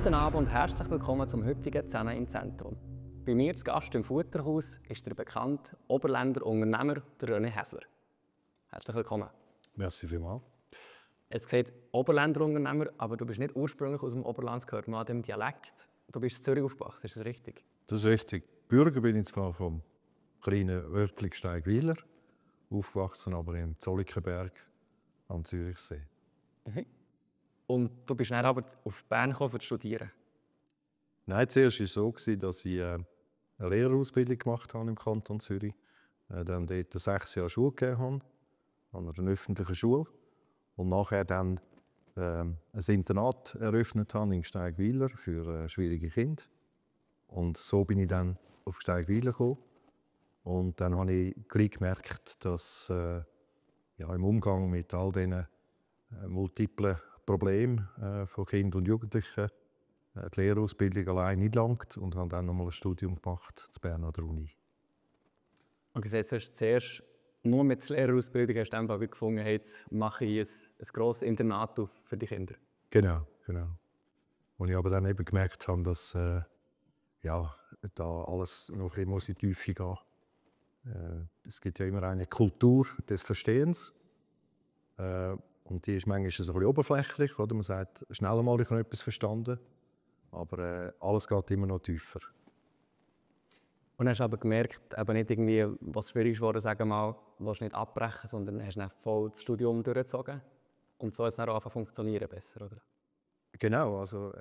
Guten Abend und herzlich willkommen zum heutigen «Zusammen im Zentrum». Bei mir zu Gast im Futterhaus ist der bekannte Oberländer Unternehmer der René Häsler. Herzlich willkommen. Merci vielmals. Es sieht Oberländer Unternehmer, aber du bist nicht ursprünglich aus dem Oberland, das hört man an dem Dialekt. Du bist in Zürich aufgewachsen, ist das richtig? Das ist richtig. Bürger bin ich zwar vom kleinen Örtchen Steigweiler, aufgewachsen aber im Zollikenberg am Zürichsee. Und du bist dann aber auf Bern gekommen, um zu studieren. Nein, zuerst war es so, dass ich eine Lehrerausbildung gemacht habe im Kanton Zürich. Dann dort 6 Jahre Schule gegeben habe, an einer öffentlichen Schule. Und nachher dann ein Internat eröffnet habe in Steigweiler für schwierige Kinder. Und so bin ich dann auf Steigweiler gekommen. Und dann habe ich gleich gemerkt, dass im Umgang mit all diesen multiplen Problemen von Kindern und Jugendlichen die Lehrerausbildung allein nicht langt und habe dann nochmal ein Studium gemacht zu Bern an der Uni. Und gesagt, du hast zuerst nur mit der Lehrerausbildung hast du dann gefunden, hey, jetzt mache ich ein grosses Internat auf für die Kinder. Genau. Und ich aber dann eben gemerkt habe, dass da alles noch ein bisschen in die Tiefe gehen muss. Es gibt ja immer eine Kultur des Verstehens. Und die ist manchmal ein bisschen oberflächlich. Oder? Man sagt schnell einmal, ich habe etwas verstanden. Aber alles geht immer noch tiefer. Und hast aber gemerkt, eben nicht irgendwie, was schwierig ist geworden, sagen wir mal, willst nicht abbrechen, sondern hast dann voll das Studium durchgezogen. Und so hat es dann auch funktionieren besser, oder? Genau, also